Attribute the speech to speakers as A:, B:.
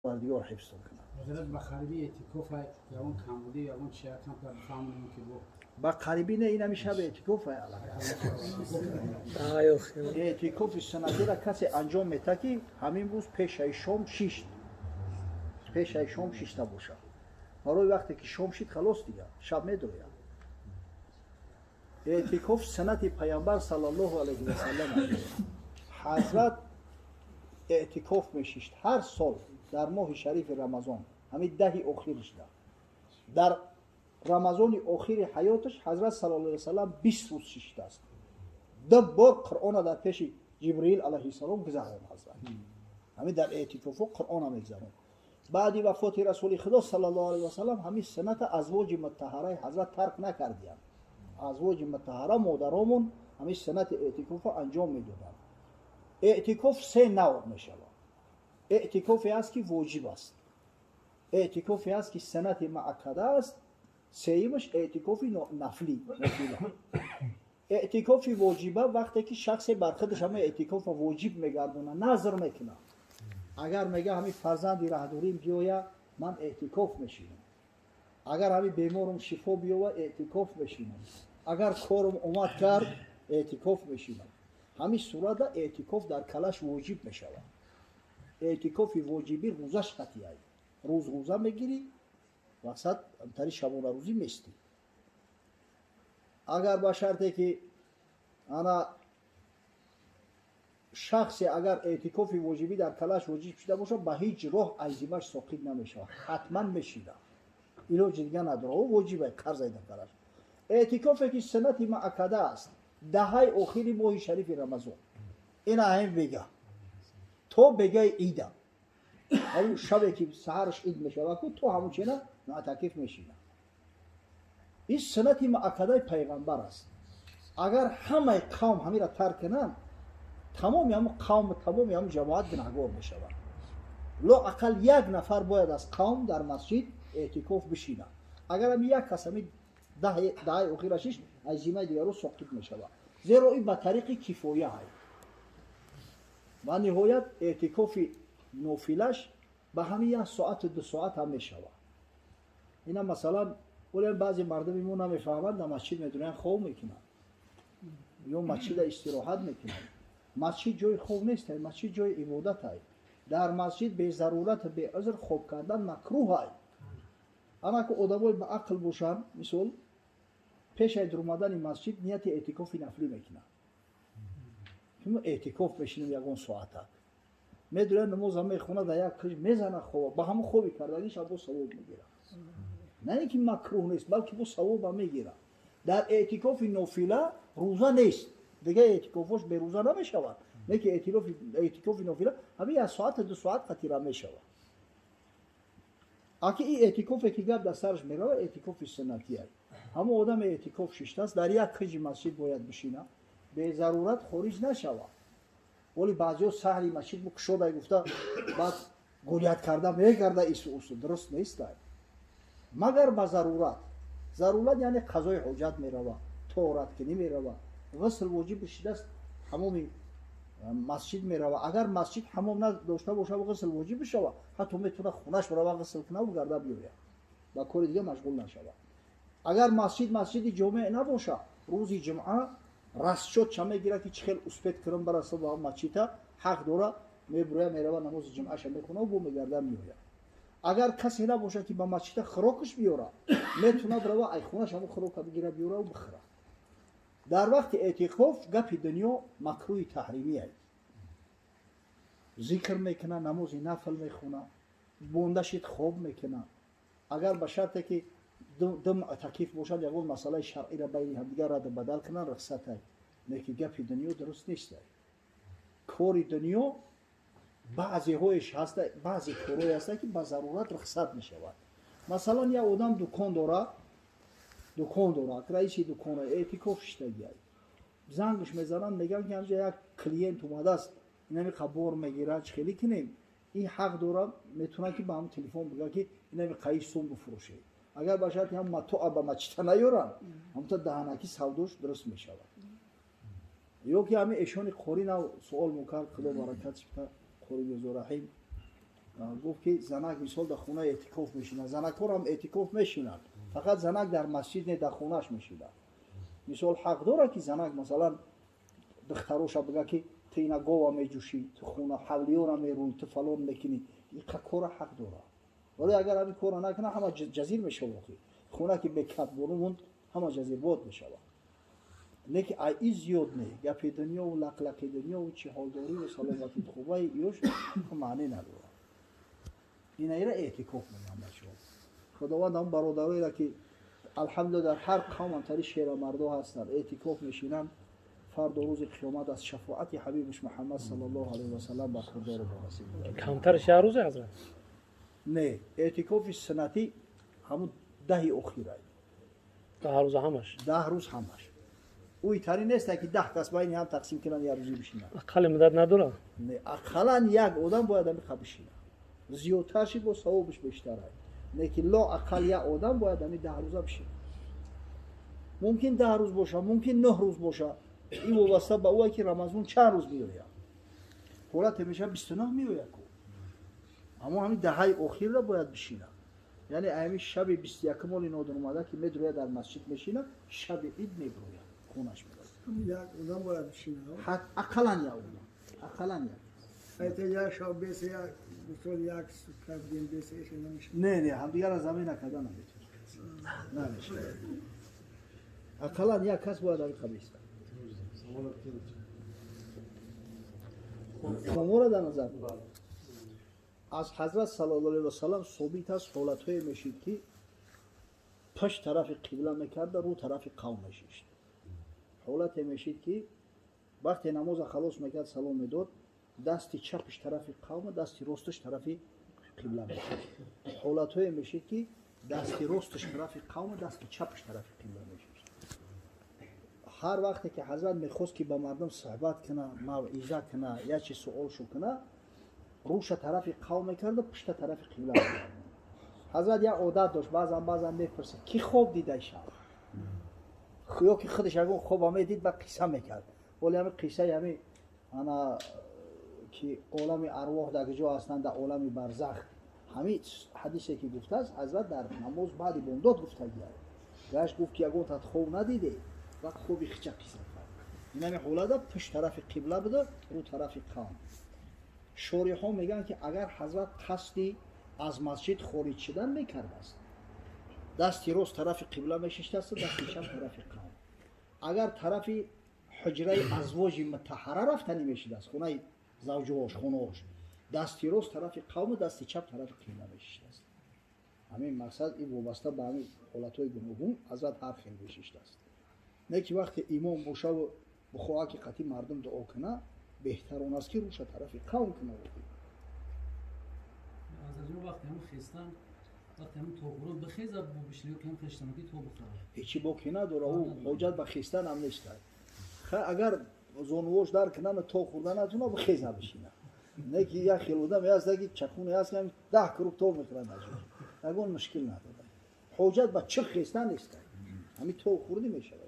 A: Парвардигор ҳифзтон кунад.
B: Ҳазрат, ба қариби эътикоф ягон камбудӣ, ягон чи камтар бифаҳмонем, ки бо
A: Ба қарибӣ не, ин ҳами шаби эътикоф. Эътикофи суннатиро касе анҷом метаҳад, ки ҳамин рӯз пешаи шом шишт, пешаи шом шишта бошад. Барои вақте ки шом шид, халос, дигар шаб медояд. Эътикоф суннати Паямбар саллаллоҳу алайҳи васаллам. Ҳазрат эътикоф мешишт ҳар сол дар моҳи шарифи Рамазон, ҳамин 10-и охиришда. Дар Рамазони охири ҳаёташ ҳазрат саллаллоҳу алайҳи васаллам 20 рӯз шиштааст. Ду бор Қуръона дар пеши Ҷибриил алайҳиссалом гузаронд. Ҳазрат ҳамин дар эътикофо Қуръона мегузаронд. Баъди вафоти Расули Худо саллаллоҳу алайҳи васаллам ҳамин сунната азвоҷи муттаҳараи ҳазрат тарк накардиянд. Азвоҷи муттаҳара, модаромон, ҳамин суннати эътикофо анҷом медоданд. Эътикоф се навъ мешавад. Эътикофе аст, ки воҷиб аст, эътикофе аст, ки суннати муаккада аст, сеюмаш эътикофи нафлӣ. Эътикофи воҷиба вақте ки шахсе бар худаш ҳама эътикофа воҷиб мегардонад, назр мекунад. Агар мега, ҳамин фарзанди раҳдорим биёя, ман эътикоф мешинам, агар ҳамин беморум шифо биёва, эътикоф мешинам, агар корум омад кард, эътикоф мешинам, ҳамин сурата эътикоф дар калаш воҷиб мешавад. Эътикофи воҷибӣ рӯзаш қатъияй, рӯз рӯза мегирӣ, мақсад тари шабонарӯзӣ местӣ. Агар ба шарте ки ана шахсе агар эътикофи воҷибӣ дар калаш воҷиб шуда бошад, ба ҳеҷ роҳ аз зимаш соқит намешавад, ҳатман мешида, илоҷи дига надорад, о воҷиба, қарзай дар калаш. Эътикофе ки суннати муаккада аст, 10-ҳаи охири моҳи шарифи Рамазон, ина ҳамин бега то бегаи ида, ҳамун шабе ки саҳараш ид мешавад, ку то ҳамун чена муътакиф мешина. Ин суннати муаккадаи Пайғамбар аст. Агар ҳамаи қавм ҳамира тарк кунанд, тамоми ҳамун қавм, тамоми ҳамун ҷамоат гунаҳгор мешаванд. Лоақал як нафар бояд аз қавм дар масҷид эътикоф бишинад. Агар ҳами як кас ҳами 10-ҳаи охира шишт, аз зимаи дигаро соқит мешавад, зеро ин ба тариқи кифоя ҳай. Ва ниҳоят, эътикофи нофилаш ба ҳамин як соату 2 соат ҳам мешавад. Ина масалан, оле баъзе мардуми мо намефаҳманд, дар масҷид медонанд, хоб мекунанд ё масҷида истироҳат мекунанд. Масҷид ҷои хоб нест, масҷид ҷои ибодат ай. Дар масҷид безарурат, беузр хоб кардан макрӯҳ ай. Анаку одамои ба ақл бошанд, мисол, пешаи дурмадани масҷид нияти эътикофи нафлӣ мекунанд: эътикоф мешинем ягон соатак. Медонад, намоза мехонад, дар як киш мезана хоба, ба ҳамон хоби кардагиша бо савоб мегирад. На ин ки макрӯҳ нест, балки бо савоба мегирад. Дар эътикофи нофила рӯза нест. Дига эътикофош берӯза намешавад, не ки эътикофи нофила ҳамин як соата, 2 соат қатира мешавад. Аки ин эътикофе ки гап дар сараш меравад, эътикофи суннатия. Ҳамон одаме эътикоф шиштааст, дар як киҷи масҷид бояд бишина, безарурат хориҷ нашавад. Оли баъзеҳо саҳри масҷид бу кушодай гуфта, баъд гулят карда мегарда, ису усу дуруст нестай, магар ба зарурат. Зарурат яъне қазои ҳоҷат мерава, тоораткунӣ мерава, ғусл воҷиб шидааст, ҳамоми масҷид мерава. Агар масҷид ҳамом надошта боша, ғусл воҷиб бишава, ҳатто метавона хонаш барава, ғусл кунаву гарда биёяд, ба кори дига машғул нашава. Агар масҷид масҷиди ҷомеъ набоша, рӯзи ҷумъа расчёт ча мегирад, ки чӣ хел успеть кунам бараса ба масҷида, ҳақ дора, мебуроя, мерава, намози ҷумъаша мехонаву бо мегарда меояд. Агар касе набошад, ки ба масҷида хӯрокаш биёра, метавонад рава, ай хонаш ҳамон хӯрока бигира, биёраву бихӯра. Дар вақти эътикоф гапи дунё макрӯҳи таҳримия. Зикр мекуна, намози нафл мехона, бондашид, хоб мекуна. Агар ба шарте ки ду муътакиф бошад, ягон масъалаи шаръиро байни ҳамдигар раду бадал кунанд, рухсатай. Лекин гапи дунё дуруст нестай. Кори дунё баъзеҳоеш ҳаста, баъзе корҳое ҳаста, ки ба зарурат рухсат мешавад. Масалан, як одам дукон дора, дукон дорад, раиси дукона, эътикоф шиштагиай. Зангш мезананд, мегӯянд, ки ҳамҷа як клиент омадааст, инами бор мегирад, чӣ хеле кунем? Ин ҳақ дора, метавонад, ки ба ҳамн телефон бигӯяд, ки инами қаи сум бифурӯшед. Агар ба шарти ҳам матоа ба мачита наёранд, ҳамта даҳанаки савдош дуруст мешавад. Ё ки ҳамин эшони қори нав суол мукард, Худо баракат шифта, Қори Мирзораҳим. Гуфт ки занак мисол дар хона эътикоф мешинад. Занакҳоро ҳам эътикоф мешинанд. Фақат занак дар масҷид не, дар хонааш мешинад. Мисол ҳақ дорад ки занак масалан духтароша бигӯяд ки ту ина гова меҷӯшӣ, ту хона ҳавлиёра мерӯӣ, ту фалон мекунӣ. Ин кора ҳақ дорад. Вале агар ҳамин кора накунад, ҳама ҷазир мешавад охир. Хона ки бекат бону монд, ҳама ҷазирбод мешавад. Не ки ай и зиёд не, гапи дунёву лақлақи дунёву чӣ ҳолдорию саломатии хубаи ёш маъне надорад. Инаира эътикоф мегӯянд бачаҳо. Худованд ҳам бародароеро ки алҳамдулилла дар ҳар қавм ҳамтари шерамардо ҳастанд, эътикоф мешинанд, фардо рӯзи қиёмат аз шафоати ҳабибаш Муҳаммад саллаллоҳу алайҳи васаллам бархурдору бонасиб.
C: Камтараш як рӯзе ҳазрат?
A: Не, эътикофи суннатӣ ҳамун даҳи охирай.
C: 10 рӯза ҳамаш?
A: 10 рӯз ҳамаш. Ӯ тари нест ки 10 кас байни ҳам тақсим кунанд, як рӯзе бишинанд.
C: Ақалли муддат надорад?
A: Не, ақаллан як одам бояд ҳамин бишинад. Зиёдтар шид бо савобаш бештар ай. Не ки ло ақал як одам бояд ҳамин 10 рӯза бишинад. Мумкин 10 рӯз боша, мумкин 9 рӯз боша. Ин вобаста ба ӯ ки Рамазон чанд рӯз меояд. Ҳолате мешавад 29 меояд ку. Аммо ҳамин даҳаи охирро бояд бишинад. Яъне ҳамин шаби 21 моли нодир омада ки медрояд дар масҷид мешинад, шаби ид меброяд, хонаш меравад.
D: Як одам бояд бишинад.
A: Ақаллан як одам. Ақаллан як.
D: Айта як шаб бес як мисол як сутка бигем бес эше намешавад.
A: Не, не, ҳамдигарро замин накарда наметавонад. Намешавад. Ақаллан як кас бояд ҳамин қабл истад. Шуморо дар назар аз ҳазрат саллаллоҳу алайҳи васаллам собит аст ҳолатҳое мешид ки пашт тарафи қибла мекарда, рӯ тарафи қавм мешишт. Ҳолате мешид ки вақте намоза халос мекард, салом медод, дасти чапиш тарафи қавма, дасти росташ тарафи қибла мешид. Ҳолатҳое мешид ки дасти росташ тарафи қавма, дасти чапиш тарафи қибла мешид. Ҳар вақте ки ҳазрат мехост ки ба мардум суҳбат куна, мавъиза куна, я чи суолшу куна, рӯша тарафи қавм мекарда, пушта тарафи қибла мекард. Ҳазрат як одат дошт, баъзан мепурсид, ки хоб дида шаб? Ё ки худаш ягон хоба медид ба қисса мекард. Вале ҳамин қиссаи ҳамин ана ки олами арвоҳ дар куҷо ҳастанд, дар олами барзах, ҳамин ҳадисе ки гуфтааст, ҳазрат дар намоз баъди бомдод гуфтагиаст. Гашт гуфт ки ягон тат хоб надиде, ва хоби хича қисса кард. Ин ҳамин ҳолата пушт тарафи қибла буда, рӯ тарафи қавм. Шориҳо мегӯянд ки агар ҳазрат қасди аз масҷид хориҷ шудан мекардааст, дасти рост тарафи қибла мешиштааст, дасти чап тарафи қавм. Агар тарафи ҳуҷраи азвоҷи мутаҳҳара рафтанӣ мешидааст, хонаи завҷуҳош, хонаҳош, дасти рост тарафи қавму дасти чап тарафи қибла мешиштааст. Ҳамин мақсад ин вобаста ба ҳамин ҳолатҳои гуногун ҳазрат ҳар хел мешиштааст. Не ки вақте имом бошаву бихоҳад ки қатъи мардум дуо кунад, беҳтар он аст ки рӯша тарафи қавм кунад. Ҳечи боке надора, ӯ ҳоҷат ба хестан ҳам нест. Агар зонувош дар кунанд то хӯрда натуна, бихеза бишина. Не ки як хел одам ҳаст ки чакуне ҳаст ки 10 круг то мехӯрад аз ӯ. Ягон мушкил надорад. Ҳоҷат ба чӣ хестан нест. Ҳамин то хӯрдӣ мешавад.